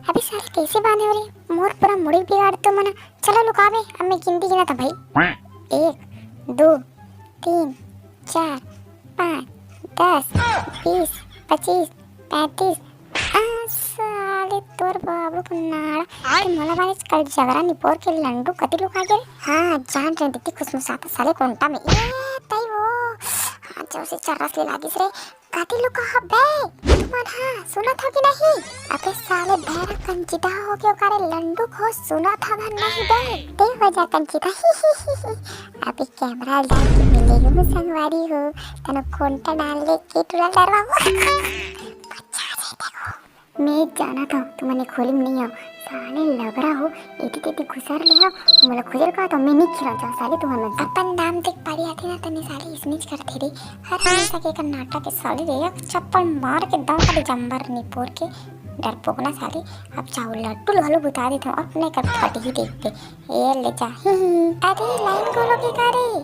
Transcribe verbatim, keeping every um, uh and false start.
अबे साले, कैसे बांधे हो रे? मोर पूरा मुड़ी बिगाड़ तो मना। चलो लुकाबे, अब मैं गिनती गिना था भाई। एक, दो, तीन, चार, पाँच, दस, बीस, पच्चीस, पैंतीस। आ, साले तोर बाबू को नाड़ा। तो मोला बारे कल जगरा निपोर के लंडू कति लुका गे रे? हाँ, जान रे दीदी, खुशमुशाता साले कोंटा में। ए, तई वो। हाँ, जो से चरस ले लागिस रे। कति लुका हबे? तुमन हाँ, सुनत हो कि नहीं? अबे साले भैरा कंचिता हो के ओकारे लंडू खो सुनत हवन नहीं बे? ते हो जा कंचिता। अबे कैमरा डाल के मिलेगी वो संगवारी हो, तनो कोंटा डाल ले के टुरा डरवा। अच्छा से देखो। मैं जानत हूँ, तुमने खोली में नहीं हो। साले लबरा हो, एती तेती घुसर ले हो, मोला खुजल का तो मैं नहीं खिला जा साले तुमन मन से। अपन दाम देख पारी आथे ना, तने साले इसने करथे रे। हर हमेशा के कर नाटक के साले रे, एक चप्पल मार के दम कर जम्बर निपोर के डरपोक ना साले। अब चाउर लड्डू लालू बुता देत हूँ, अपने कर फट ही देखते। ए ले जा। अरे लाइन गोलो के का रे?